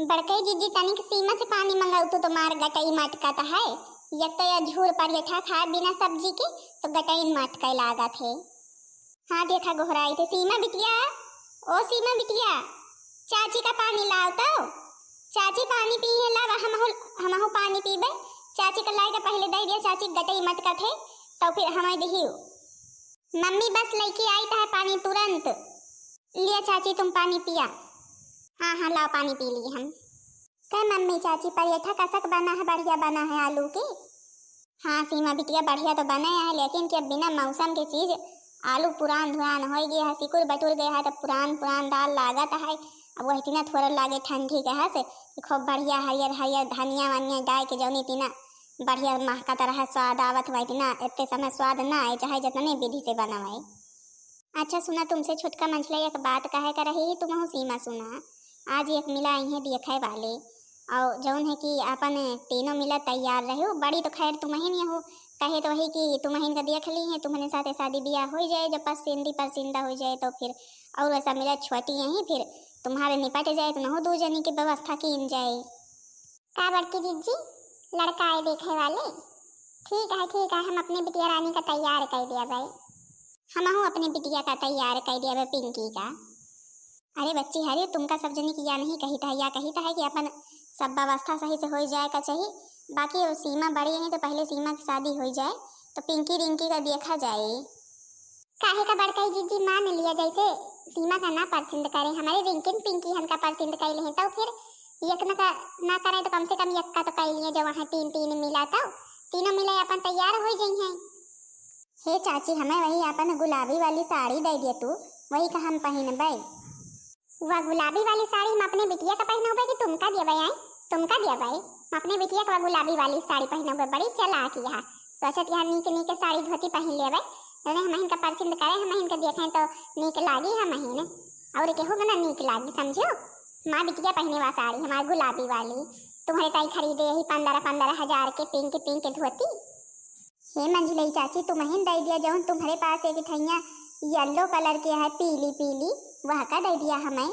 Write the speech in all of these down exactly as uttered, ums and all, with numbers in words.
बड़कई जिज्जी, तनिक सीमा से पानी मंगउतू तो मार गटई मटकत है। एक तो या झूर पर बैठा खाए बिना सब्जी के, तो गटई मटके लागत है। हाँ, देखा गोहराई थे सीमा बिटिया, ओ सीमा बिटिया, चाची का पानी लाव तो। चाची पानी पी है, लाव, हमहू, हमहू पानी पीबे। चाची का लाए के पहले दे दिया, चाची गटई मटकत है, तो फिर हमें दिहियो। मम्मी बस लेके आई तो है पानी तुरंत। लिया चाची, तुम पानी पिया। हाँ, हाँ, लाओ, पानी पी लिए हम। कह मम्मी, चाची, परेठा कसक बना है? बढ़िया बना है आलू के? हाँ सीमा बिटिया, बढ़िया तो बने है, लेकिन कि अब बिना मौसम के चीज आलू पुरान धुरान होइ गया है, सिकुर बटुर गया है, तो पुरान पुरान दाल लागत है। अब वही तिना थोड़ा लागे ठंडी के है से कि खूब बढ़िया हरियर हरियर धनिया वनिया डाल के जौनी तिना बढ़िया महकत रहे, स्वाद आवत हुआ, इतना इतने समय स्वाद ना आए, चाहे जितने विधि से बनावे। अच्छा सुना, तुमसे छोटका मंझला एक बात कहे का रही, तुमहू सीमा सुना। आज एक मिला आई है देखे वाले, और जौन है कि अपन तीनों मिला तैयार रहो। बड़ी तो खैर तुमहिन यहू कहे तो वही कि तुमहिन का देख ली है, तुम्हरे साथे शादी ब्याह हो जाए, जब पसंदी परसिंदा हो जाए तो फिर, और वैसा मिला छोटी यही, फिर तुम्हारे निपट जाए, तुमहू दो जनी की व्यवस्था कीन जाए। का बड़की जिज्जी, लड़का आए देखे वाले? ठीक है, ठीक है, हम अपने बिटिया रानी का तैयार कर दिया भाई। हमहू अपने बिटिया का तैयार कर दिया भाई, पिंकी का। अरे बच्ची, हरे तुमका सब जनी की या नहीं कही था, या कही था है कि अपन सब व्यवस्था सही से हो जाए का चाहिए। बाकी अब सीमा बड़ी है तो पहले सीमा की शादी हो जाए, तो पिंकी रिंकी का देखा जाए। काहे का बड़काई जिज्जी मान लिया, जैसे सीमा का ना पसंद करे, हमारे रिंकिन पिंकी हन का पसंद कर ले, तो फिर एक न का ना करे तो कम से कम एक का तो कर लिए, जो वहाँ तीन तीन मिला तो तीनों मिला अपन तैयार हो जाई हैं। हे चाची, हमें वही अपन गुलाबी वाली साड़ी दे दिए तू, वही का हम पहनबे। वह गुलाबी वाली साड़ी हम अपने बिटिया का पहनबे कि तुमका देबे? आई तुमका देबे? हम अपने बिटिया का वह गुलाबी वाली साड़ी पहनबे। बड़ी चालाक यहाँ, सोचत यहाँ नीक नीक साड़ी धोती पहन लेबे, जौने हम इनका पसंद करे, हम इनका देखें तो नीक लागी हम ही ने, और केहू के ना नीक लागी, समझो। हमार बिटिया पहने वा साड़ी, हमार गुलाबी वाली, तुम्हारे ताई खरीदे यही पंद्रह पंद्रह हजार के पिंक पिंक धोती। हे मंझलई चाची, तुमहिन दे दिया, जौन तुम्हरे पास एक ठैया येलो कलर के है, पीली पीली, वह का दे दिया हमें।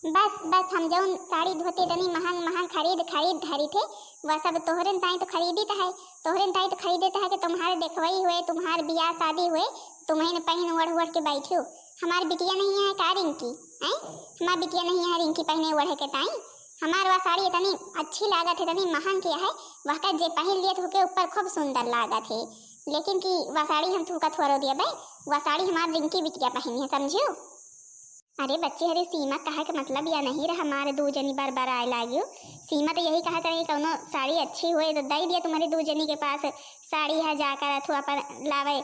बस बस, हम जौन साड़ी धोती तनी महंग महंग खरीद खरीद धरी थे, वह सब तोहरे ताई तो खरीदी त है, तोहरे ताई तो खरीदे त है कि तुम्हारे देखवई हुए, तुम्हार बियाह शादी हुए, तुम्हें पहन ओढ़ ओढ़ के बैठियो। हमार बिटिया नहीं है का रिंकी? हैं? हमार बिटिया नहीं है रिंकी पहने ओढ़े के ताई? हमार वह साड़ी इतनी अच्छी लागत है, इतनी महंग के है, वह का जे पहन लिए तो के ऊपर खूब सुंदर लागत है, लेकिन कि वह साड़ी हम तुमका थोड़ो दिया बे, वह साड़ी हमार रिंकी बिटिया पहनी है, समझियो। अरे बच्ची, अरे सीमा कहे के मतलब या नहीं रहा, हमारे दू जनी बार बार आए लागियो। सीमा तो यही कहत रही, कौनो साड़ी अच्छी हुए तो दे दिया तुम्हारे दू जनी के पास। साड़ी है जाकर अथु अपन लावे,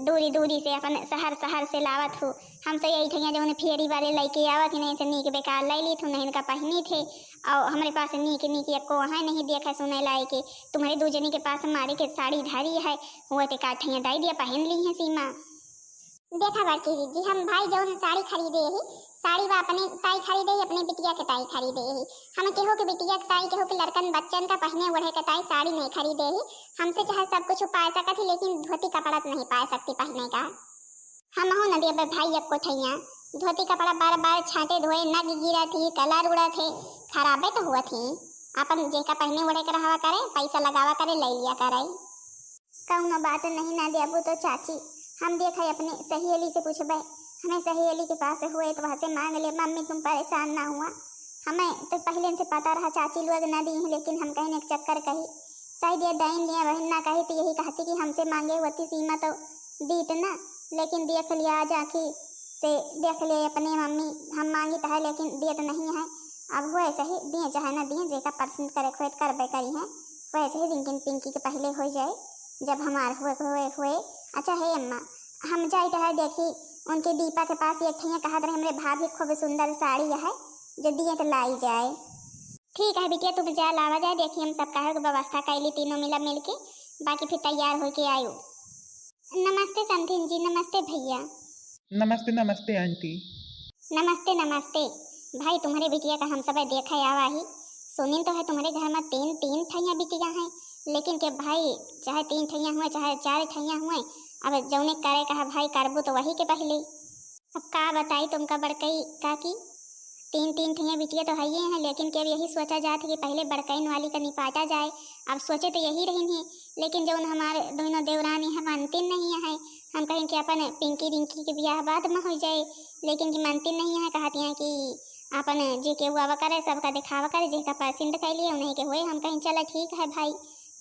दूरी दूरी से अपन शहर शहर से लावत हो। हम तो यही ठैया जौन फेरी वाले लेके आवत ही नहीं से नीक बेकार ले ली थू, नहीं इनका पहनी थे। और हमारे पास नीक नीक एको वहाँ नहीं देखा सुने लाए के। तुम्हारे दू जनी के पास हमारे के साड़ी धरी है, वो ते का ठैया दे दिया, पहन ली है सीमा। देखा बड़की दीदी, हम भाई जौन साड़ी खरीदे ही, साड़ी वा अपने ताई खरीदे ही, अपने बिटिया के ताई खरीदे ही। हम केहू के बिटिया के ताई, केहू के लड़कन बच्चन का पहने ओढ़े के ताई साड़ी नहीं खरीदे ही। हमसे चाहे सब कुछ पाए सकत ही, लेकिन धोती कपड़ा तो नहीं पाए सकती पहने का। हमहू न देबे भाई एको ठैया। धोती कपड़ा बार बार छांटे धोए, नग गिरत ही, कलर उड़त है, खराबे तो हुआ थी। अपन जेका पहने ओढ़े के रहवा करे, पैसा लगावा करे, ले लिया करे। कौनो बात नहीं, ना देबू तो चाची, हम देखे अपने सहेली से पूछबे। हमें सहेली के पास हुए तो वहाँ से मांग ले। मम्मी तुम परेशान ना हुआ, हमें तो पहले से पता रहा चाची लोग ना दी हैं, लेकिन हम कहने के चक्कर कही शायद ये दैन लिया बहन ना कही तो यही कहती कि हमसे मांगे होती सीमा तो दीत ना, लेकिन देख लिया आज आँखी से देख ले अपने मम्मी, हम मांगी तो है लेकिन देत नहीं है। अब हुए सही दिए चाहे ना दिए, जेका पसंद करे खुद करबे करी है। वैसे ही रिंकिन पिंकी के पहले हो जाए, जब हमार हुए हुए हुए। अच्छा हे अम्मा, हम जाई तो है देखी उनके दीपा के पास एक ठैया कहत रहे हमरे भाभी खूब सुंदर साड़ी है, जो दिए तो लाई जाए। ठीक है बिटिया, तुम जा लावा जाए, देखी हम सब काहे के व्यवस्था कैली तीनों मिला मिल के, बाकी फिर तैयार होके आयो। नमस्ते समधिन जी, नमस्ते भैया। नमस्ते, नमस्ते आंटी। नमस्ते, नमस्ते। भाई, तुम्हरे बिटिया का हम सब देखे आवा ही। सुनिन तो है तुम्हरे घर में तीन, तीन ठैया बिटिया हैं, लेकिन के भाई, चाहे तीन ठैया हुए, चाहे चार ठैया हुए, अब जौने करे कहा भाई करबू तो वही के पहले। अब का बताई तुमका बड़कई काकी, तीन तीन ठिया बिटिया तो हइये हैं, लेकिन के अब यही सोचा जात है कि पहले बड़कइन वाली का निपाटा जाए। अब सोचे तो यही रहिन है, लेकिन जौन हमारे दोनों देवरानी है मानतीन नहीं है। हम कहें कि अपन पिंकी रिंकी के बियाह बाद में हो जाए, लेकिन कि मानतीन नहीं है, कहती हैं कि अपन जे के हुआ करे, सबका दिखावा करे, जेका पसंद कर लिए उन्हीं के हुए। हम कहें चला ठीक है भाई,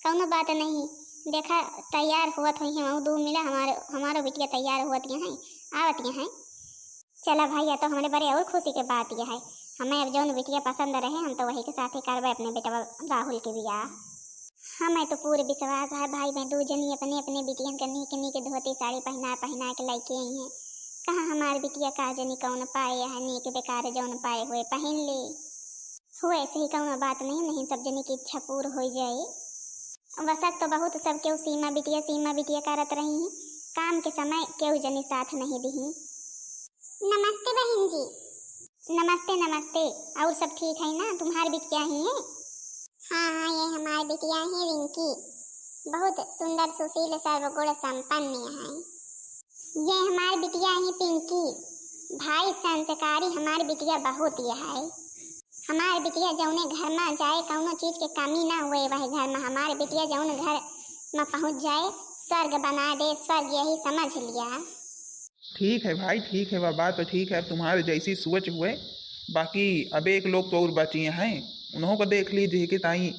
कौनो बात नहीं, देखा तैयार हुआ थोड़ी हम दो मिला, हमारे हमारो बिटिया तैयार हुआ हैं, आवत हैं। चला भाई, या तो हमरे बड़े और खुशी के बात यह है, हमें अब जौन बिटिया पसंद रहे, हम तो वही के साथ ही करबे अपने बेटवा राहुल के बियाह। हमें तो पूरे विश्वास है भाई, मैं दू जनी अपने अपने बिटियन के नीक नीक धोती साड़ी पहना पहना के लेके आई हैं। कहाँ हमार बिटिया का जनी कौन पाए, यह नीक बेकार जौन पाए हुए पहन ले। हुए ऐसे ही कौनो बात नहीं, नहीं सब जनी की इच्छा पूर हो जाए। वसक तो बहुत सब केहू सीमा बिटिया, सीमा बिटिया करत रही, काम के समय केहू जनी साथ नहीं दिही। नमस्ते बहन जी। नमस्ते, नमस्ते। और सब ठीक है ना? तुम्हार बिटिया ही है? हाँ, हाँ, ये हमार बिटिया ही रिंकी, बहुत सुंदर, सुशील, सर्वगुण संपन्न है। ये हमार बिटिया ही पिंकी, भाई संस्कारी हमार बिटिया बहुत ये है। हमार बिटिया जौने घर में जाए, कौनो चीज के कमी ना हुए, वह घर में हमार बिटिया जौन घर में पहुँच जाए, स्वर्ग बना दे, स्वर्ग यही समझ लिया। ठीक है भाई, ठीक है, वह बात तो ठीक है, अब तुम्हारे जैसी सोच हुए। बाकी अब एक लोग तो और बची हैं, उन्हों को देख लीजिए कि ताई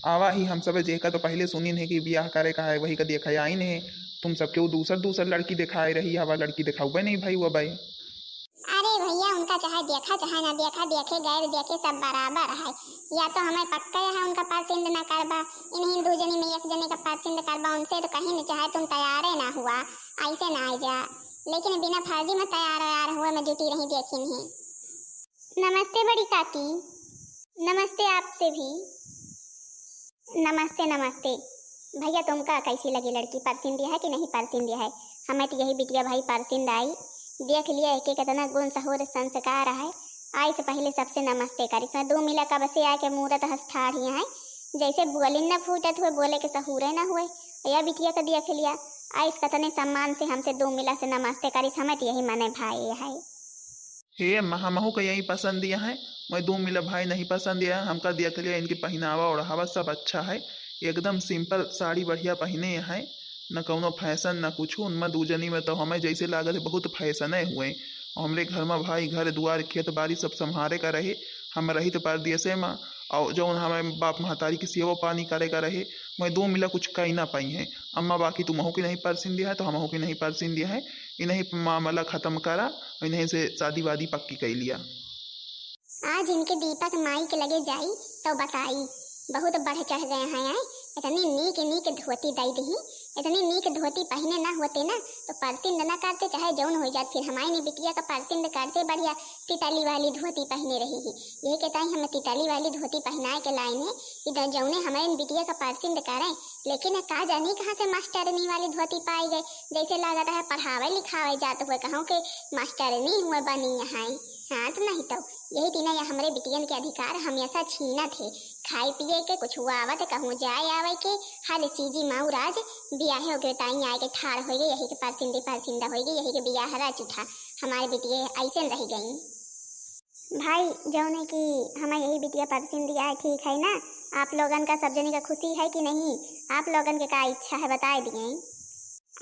आवा ही हम सब, जेका तो पहले सुनी नहीं कि ब्याह करे का है, वही का देखे आइन है। तुम सबके वो दूसर दूसर लड़की दिखाए रही, हवा लड़की दिखाउबे नहीं भाई, वो भाई। अरे भैया, उनका चाहे देखा चाहे ना देखा, देखे गैर देखे सब बराबर है। या तो हमें पक्का है उनका पसंद ना करबा, इन्हीं दो जनी में एक जने का पसंद करबा, उनसे तो कहीं नहीं चाहे तुम तैयारे ना हुआ, ऐसे ना आ जा। लेकिन बिना फर्जी में तैयार वैयार हुए में जुटी रही देखी नहीं। नमस्ते बड़ी काकी। नमस्ते आपसे भी। नमस्ते, नमस्ते। भैया, तुमका कैसी लगी लड़की, पसंद है कि नहीं पसंद है? हमें तो यही बिटिया भाई पसंद आई। देख लिया एके कितना गुण सहूर संस्कार है। आई से पहले सबसे नमस्ते करी। इसमें दो मिला कब से आके मूरत हंस ठाढ़ी है, जैसे बोलिन न फूटत हुए, बोले के सहूरे न हुए। या बिटिया का देख लिया, आई से कतने सम्मान से हमसे दो मिला से नमस्ते करी। हमें तो यही मने भाई है। हे अम्मा, हमहू के यही पसंद दिया है, मैं दू मिला भाई नहीं पसंद दिया है। हमका देख लिया, इनके पहनावा ओढ़ावा सब अच्छा है, एकदम simple साड़ी बढ़िया पहने हैं, न कौनो fashion न कुछ। उनमें दू जनी में तो हमें जैसे लागत है बहुत fashion है हुए। और हमरे घर में भाई घर दुआर खेत बाड़ी सब संभारे का रहे, हम रही तो परदेसे में, और जौन हमें बाप महतारी की सेवा पानी करे का रहे, मैं दू मिला कुछ कही ना पाई है। अम्मा, बाकी तुमहू के नहीं पसंद दिया है तो हमहू के नहीं पसंद दिया है, इन्हीं पे मामला खत्म करा, इन्हीं से शादी वादी पक्की कर लिया। आज इनके दीपक माई के लगे जाई तो बताई, बहुत बढ़ चढ़ गए हैं। आए इतनी नीक नीक धोती दई दही, इतनी नीक धोती पहने ना होते ना तो परसिंद ना करते, चाहे जौन हो जात। फिर हमारी ने बिटिया का परसिंद करते बढ़िया तितली वाली धोती पहने रही ही। यही के ताई हम तितली वाली धोती पहनाए के लाइन है कि द-, जौने हमारे बिटिया का परसिंद करें, लेकिन का जानी कहाँ से मास्टरनी वाली धोती पाई गए, जैसे लागत है पढ़ावे लिखावे जात हुए कहूँ के मास्टरनी हुए बनी यहाँ। हाँ तो नहीं तो यही तीना या हमरे बिटियन के अधिकार हमेशा छीनत है। खाए पिए के कुछ आवत कहूँ जाए आवे के हर चीजी माऊ राज बियाहे होके ताई आए के ठाड़ होइगे, यही के परसिंदी परसिंदा होइगे, यही के बियाह रच उठा। हमारे बिटिये ऐसे रह गई। भाई, जौन है कि हमें यही बिटिया पसंद आए, ठीक है ना? आप लोगन का सब जने का खुशी है कि नहीं? आप लोगन के का इच्छा है, बताए दिए।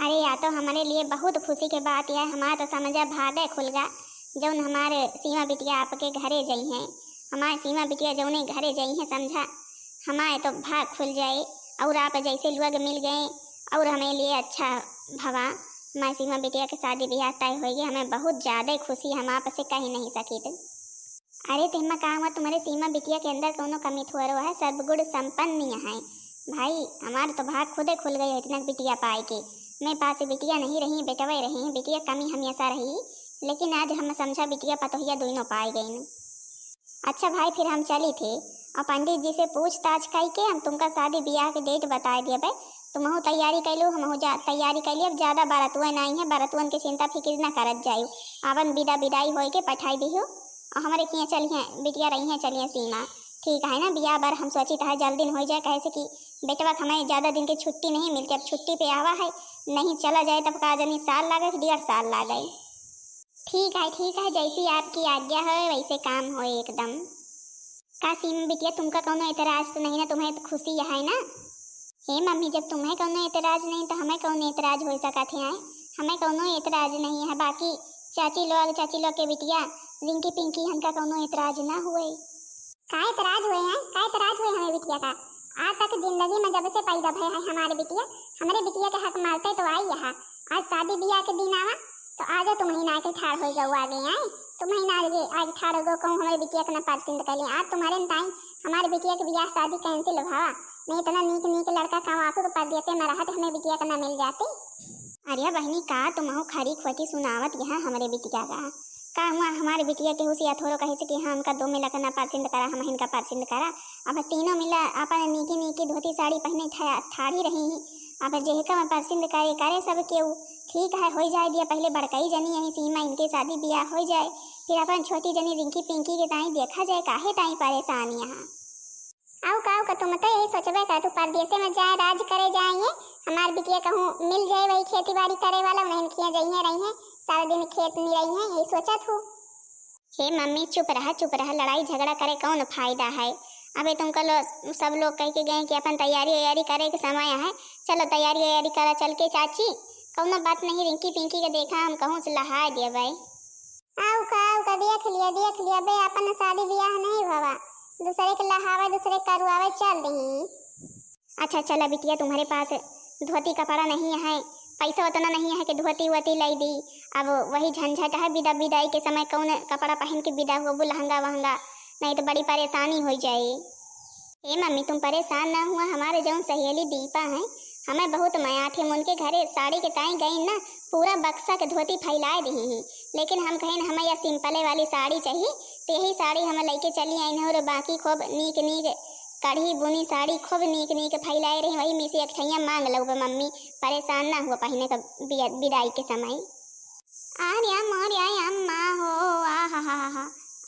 अरे, या तो हमारे लिए बहुत खुशी के बात है, हमारा तो समझा भागे खुल गा, जौन हमारे सीमा बिटिया आपके घरे जई हैं। हमारे सीमा बिटिया जौने घरे जई हैं, समझा, हमारे तो भाग खुल जाए, और आप जैसे लोग मिल गए, और हमें लिए अच्छा भवा। हमारे सीमा बिटिया के शादी ब्याह तय होइगे, हमें बहुत ज्यादा खुशी, हम आपसे कही नहीं सकित। अरे तेमा का हुआ, तुम्हारे सीमा बिटिया के अंदर कौनो कमी थोड़ो है, सर्वगुण संपन्न है। भाई, हमार तो भाग खुदे खुल गए इतना बिटिया पाए के। मैं पास बिटिया नहीं रही, बेटवे रही, बिटिया कमी हमेशा रही, लेकिन आज हम समझा बिटिया पतोहिया दोनों पाए गए। अच्छा भाई, फिर हम चली थे और पंडित जी से पूछताछ कई के हम तुमका शादी ब्याह के date बताए दिए बे। तुमहू तैयारी कैलू, हमहू जा तैयारी कैली। अब ज्यादा बरतुआ नहीं है, बरतुअन के चिंता फिकिर ना करत जायू। आपन विदा विदाई होए के पठाई दिहू। और हमारे किया चलिए बिटिया रही हैं, चलिए सीमा। ठीक है ना, बियाह बर हम सोचित है जल्दी न हो जाए, कहे से कि बेटवा के हमें ज्यादा दिन के छुट्टी नहीं मिलती। अब छुट्टी पे आवा है, नहीं चला जाए तब का जानी साल लागे कि डेढ़ साल लागे। ठीक है, ठीक है, जैसी आपकी आज्ञा होय वैसे काम होय एकदम। का सीमा बिटिया, तुमका कौनो एतराज तो नहीं ना? तुम्हें तो खुशी है ना? हे मम्मी, जब तुम्हें कौनो एतराज नहीं तो हमें कौनो एतराज हो सकत है? हमें कौनो एतराज नहीं है। बाकी चाची लोग, चाची लोग के बिटिया रिंकी पिंकी, हमका कौनो एतराज ना हुए। का एतराज हुए हैं, का एतराज हुए हमें बिटिया का? आज तक जिंदगी में जब से पैदा भय है हमारे बिटिया, हमरे बिटिया के हक मारते तो आई यहाँ। आज शादी ब्याह के दिन आवा तो आज तुम ही ना के ठाड़ हो गो आगे आए, तुम ही ना आगे आज ठाड़ हो गो कहूँ हमरे बिटिया के ना पसंद कर लिया। आज तुम्हारे ताई हमारे बिटिया के ब्याह शादी कैंसिल भवा, नहीं इतना नीक नीक लड़का कमासु तो परदेसे में रहत हमें बिटिया के ना मिल जाती। अरे बहनी, का तुमहू खरी खोटी सुनावत यहाँ हमरे बिटिया का? का हुआ हमारे बिटिया केहू से अथोरो कहे से कि हाँ, हमका दो मिला के ना पसंद करा, हम इनका पसंद करा? अब तीनों मिला अपन नीकी नीकी धोती साड़ी पहने ठा-, ठाड़ी रही ही। अब जेहका में पसंद करे, करे सब केहू। ठीक है, होई जाए दिया, पहले बड़कई जनी यही सीमा इनके शादी ब्याह हो जाए, फिर अपन छोटी जनी रिंकी पिंकी के ताई देखा जाए, काहे ताई परेशान यहाँ। आऊ का, आऊ का, तुम तो यही सोचबे का, तू परदेसे में जाए, राज करे जाए, हमार बिटिया कहूँ मिल जाए वही खेती बाड़ी करे वाला, उन्हें किया जाइए रही है, सारा दिन खेत में रही है, यही सोचत हूँ। हे मम्मी, चुप रहा, चुप रहा, लड़ाई झगड़ा करे कौन फायदा है? अबे तुमका लो, सब लोग कह के गए कि अपन तैयारी वैयारी करे के समय है, चलो तैयारी वैयारी करा चल के। चाची, कौनो बात नहीं, रिंकी पिंकी के देखा हम कहूँ से लहा देबे। आऊ का, आऊ का, देख लिया, देख लिया, बे अपन शादी ब्याह नहीं भवा, दूसरे के लहावे, दूसरे के करुआवे चल दही। अच्छा चला बिटिया, तुम्हारे पास धोती कपड़ा नहीं है, पैसा उतना नहीं है कि धोती वोती लाई दी। अब वही झंझट है, विदा विदाई के समय कौन कपड़ा पहन के विदा होबू, लहंगा वहंगा, नहीं तो बड़ी परेशानी हो जाए। ए मम्मी, तुम परेशान ना हुआ, हमारे जौन सहेली दीपा है, हमें बहुत मया थे, हम उनके घरे साड़ी के ताई गई ना, पूरा बक्सा के धोती फैलाए दी ही, लेकिन हम कहें हमें यह सिंपले वाली साड़ी चाहिए, तो यही साड़ी हम लेके चली आई और बाकी खूब नीक नीक कढ़ी बुनी साड़ी खूब नीक नीक फैलाए रही, वही में से एक ठैया मांग लो बे मम्मी, परेशान ना हुआ पहने का बिया-, विदाई के समय। आर्या मोर्या अम्मा हो, आ हा हा हा।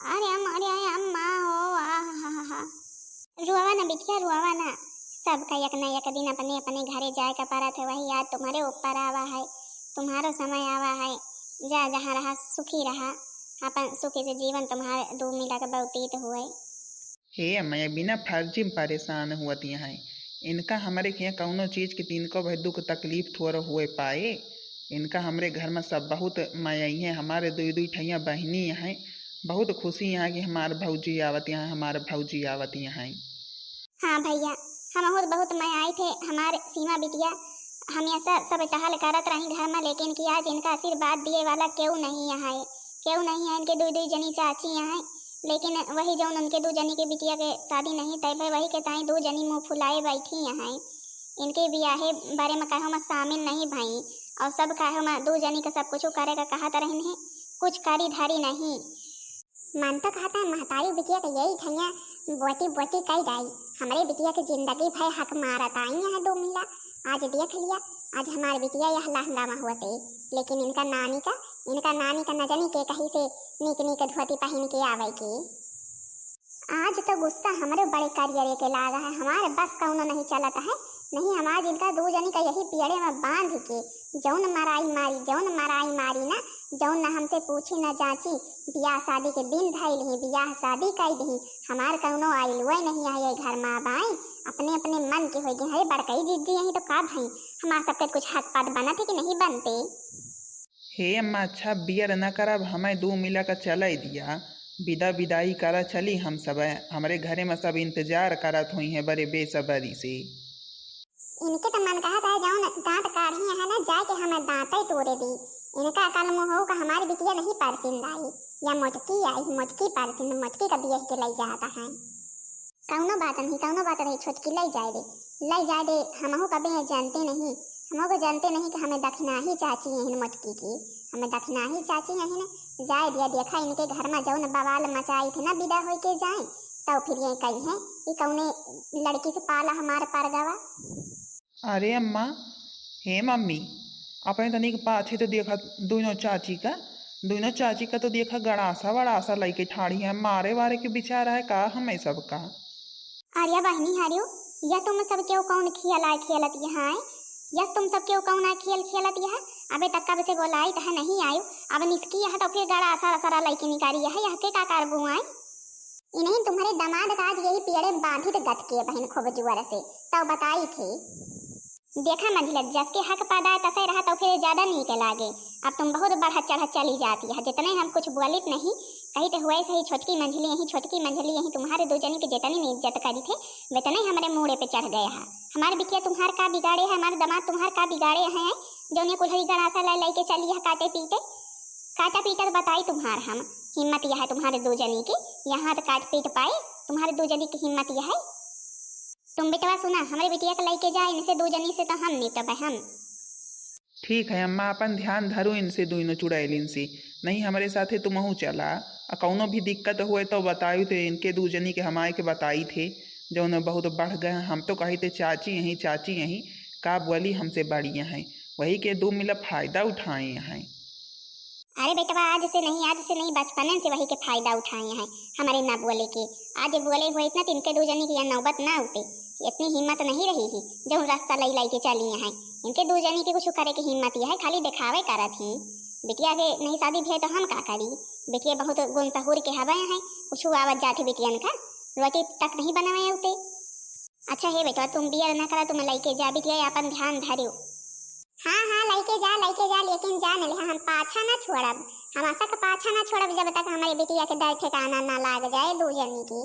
आर्या मोर्या अम्मा हो, आ हा हा हा हा। रुआवा ना बिटिया, रुआवा ना। सबका एक ना एक दिन अपने अपने घरे जाए का परत है, वही याद तुम्हारे ऊपर आवा है, तुम्हारो समय आवा है। जा जहाँ रहा सुखी रहा, अपन सुखी से जीवन तुम्हारे दो मिला के व्यतीत हुए। हे अम्मा, ये बिना फर्जी में परेशान हुअत यहाँ। इनका हमरे के यहाँ कौनो चीज के तिनको भाई दुख तकलीफ थोड़ा हुए पाए। इनका हमरे घर में सब बहुत मया है, हमारे दुई दुई ठैया बहिनी हैं, बहुत खुशी यहाँ कि हमार भौजी आवत यहाँ, हमार भौजी आवत यहाँ। हाँ भैया, हम बहुत बहुत मया आई थे, हमार सीमा बिटिया हमेशा सब टहल करत रही घर में, लेकिन कि आज इनका आशीर्वाद दिए वाला केहू नहीं यहाँ है, केहू नहीं है। इनके दुई दुई जनी चाची यहाँ है, लेकिन वही जौन उनके दू जनी के बिटिया के शादी नहीं तय भय, वही के ताई दू जनी मुँह फुलाए बैठी यहाँ। इनके बियाहे बारे में कहो में शामिल नहीं भई, और सब कहो में दू जनी के सब कुछ करे का कहत रहन है, कुछ करी धरी नहीं। मन तो कहता है महतारी बिटिया के यही ठैया बोटी बोटी कई डाई, हमरे बिटिया के जिंदगी भर हक मारत आई है दो मिला। आज देख लिया, आज हमार बिटिया यह लहंगा में होते, लेकिन इनका नानी का, इनका नानी का नजनी के कहीं से नीक नीक धोती पहन के आवे के। आज तो गुस्सा हमरे बड़े करियरे के लाग है, हमारे बस कौनो नहीं चलत है। नहीं, हमार इनका दू जनी का यही पियड़े में बांध के जौन मराई मारी, जौन मराई मारी ना, जौन ना हमसे पूछी ना जांची, बियाह शादी के दिन धइल ही, बियाह शादी कई दही, हमार कौनो आइलुए नहीं है ये घर में। अब आई अपने अपने मन के हो गए। अरे बड़कई जिज्जी यही तो का भई, हमार सबके कुछ हक पद बनत है कि नहीं बनते? हे अम्मा, अच्छा बियर न करब, हमें दू मिला का चले दिया, विदा विदाई करा चली हम सब, हमरे घरे में सब इंतजार करत हुई हैं बड़े बेसब्री से। इनके तो मन कहत है जौन दांत काढ़ी है ना, जाए के हमें दांते तोड़े दी। इनका कल मुँह का हमारी बिटिया नहीं परसिंद आई, या मोटकी आई, मोटकी परसिंद, मोटकी का बियाह के लई जाता है। कौनो बात नहीं, कौनो बात नहीं, छोटकी लई जाए दे, लई जाए दे। हमहू कभी ये जानते नहीं, हमहू को जानते नहीं कि हमें दखिनाही चाची यही मोटकी की, हमें दखिनाही चाची यही ने। जाए दिया, देखा इनके घर में जौन बवाल मचाई थे ना विदा होई के जाए, तो फिर ये कही है कि कौने लड़की से पाला हमार पर गवा। अरे अम्मा, हे मम्मी, अपने तनिक पाछे तो देखा, दोनों चाची का, दोनों चाची का तो देखा गड़ासा वड़ासा लइके ठाड़ी है, मारे वारे के विचार है का हमें सबका? अरे बहनी हरियो, यह तुम सब क्यों कौन खेल आए खेलत यहाँ है? यह तुम सब क्यों कौन आए खेल खेलत यहाँ? अबे तक कब से बोलाई त है नहीं आयु, अब निसकी यह तो फिर गड़ा असर असर लइके निकारी यह, यह के का करबू आई? इन्हीं तुम्हारे दामाद का आज यही पियड़े बांधित गत के बहिन खूब जुअर से, तब बताई थे। देखा मंझिला, जस के हक पैदा है तसे रहा तो फिर ज्यादा नीक लागे। अब तुम बहुत बढ़त चढ़त चली जाती है, जितने हम कुछ बोलित नहीं, कही थे हुए सही छोटकी मंझली यही, छोटकी मंझली यही, तुम्हारे दो जनी के जितनी इज्जत करी थे, वतने हमरे मूड़े पे चढ़ गया है। हमारे बिटिया तुम्हार का बिगाड़े है, हमारे दामाद तुम्हार का बिगाड़े हैं, जौन ये कुल्हड़ी गड़ासा लै लइके चली है काटे पीटे, काटा पीटा तो बताई तुम्हार हम, हिम्मत यह है तुम्हारे दो जनी की, यहाँ तो काट पीट पाए, तुम्हारे दो जनी की हिम्मत यह है। तुम बेटवा सुना, हमरे बिटिया के लइके जा, इनसे दो जनी से तो हम निपटबे हम। ठीक है अम्मा, अपन ध्यान धरू इनसे दुइनो चुड़ैलिन से। नहीं, हमरे साथे तुमहू चला। आ कौनो भी दिक्कत हुए तो बतायु थे, इनके दू जनी के हमारे के बताई थे, जौन बहुत बढ़ गए हैं। हम तो कही थे चाची यहीं, चाची यहीं, का बोली हमसे बड़ी हैं, वही के दू मिला फायदा उठाए हैं। अरे बेटवा, आज से नहीं, आज से नहीं, बचपनन से वही के फायदा उठाए हैं, हमारे ना बोले के। आज बोले हुए इतना, तो इनके दू जनी की यह नौबत ना उठे। इतनी हिम्मत नहीं रही ही, जौन रास्ता लई लई के चली हैं। इनके दू जनी के कुछ करे के हिम्मत यह है, खाली दिखावे करत ही। बिटिया के नहीं शादी भे तो हम का करी? बिटिया बहुत गुण सहूर के हवे हैं, कुछ आवत जात है बिटियन का, रोटी तक नहीं बनावे उते। अच्छा हे बेटवा, तुम बियर ना करा, तुम लइके जा बिटिया, अपन ध्यान धरियो। हाँ हाँ, लइके जा, लइके जा, लेकिन जान लिहा हम पाछा ना छोड़ब, हम आशा का पाछा ना छोड़ब जब तक हमारे बिटिया के दर ठिकाना ना लाग जाए दू जनी की।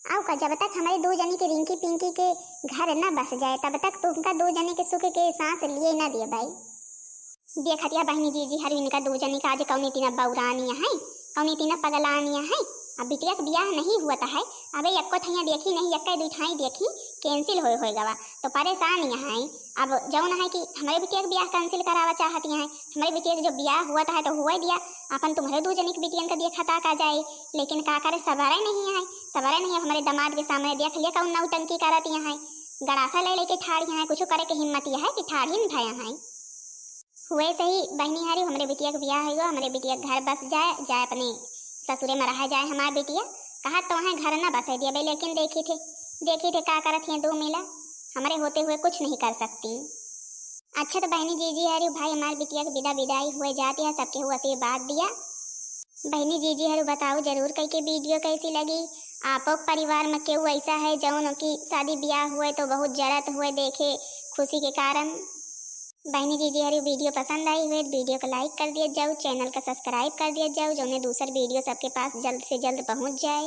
आउ का, जब तक हमारे दू जनी के रिंकी पिंकी के घर न बस जाए तब तक तुमका दू जनी के सुख के सांस लिए न दिए भाई। देखतिया बहिनी जीजी हरु इनका दू जनी का आज कौनी तीना बौरानी है, कौनी तीना पगलानी है। अब बिटिया के बियाह नहीं हुआ है, अबे यक्को ठैया देखी नहीं, यक्के दुई ठाई देखी, cancel होए होए गवा, तो परेशान यहाँ है। अब जौन है कि हमरे बिटिया के बियाह cancel करावा चाहत हैं, हमरे बिटिया के जो बियाह हुआ है तो हुआ दिया, अपन तुम्हरे दू जनी के बिटियन का देखा ताका जाए, लेकिन का करे, सबरे नहीं है, सबरे नहीं है। हमरे दामाद के सामने देख लिया कौन नौटंकी करत यहाँ है, गड़ासा ले लेके ठाड़ यहाँ है, कुछ करे के हिम्मत यह है कि ठाड़ ही न भया है। हुए सही बहिनी हरी, हमरे बिटिया के बियाह होइगो, हमरे बिटिया के घर बस जाए, जाए अपने ससुरे में रहा जाए हमार बिटिया। कहा तो वहाँ घर ना बसे दिया बे, लेकिन देखी थे, देखी थे का करत हैं दो मिला, हमरे होते हुए कुछ नहीं कर सकती। अच्छा तो बहिनी जीजी हरी भाई, हमार बिटिया के विदा विदाई हुए जाती है, सबके हुए आशीर्वाद दिया। बहिनी जीजी हरु बताओ जरूर कई के video कैसी लगी। आपो के परिवार में केहू ऐसा है जौन की शादी ब्याह हुए तो बहुत जरत हुए देखे खुशी के कारण। बहिनी जीजी हरु video पसंद आई हुए तो video को like कर दिया जाओ, channel का subscribe कर दिया जाओ, जौने दूसर video सबके पास जल्द से जल्द पहुँच जाए।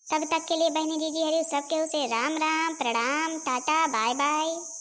तब तक के लिए बहिनी जीजी हरु सबके उसे राम राम, प्रणाम, टाटा, bye bye।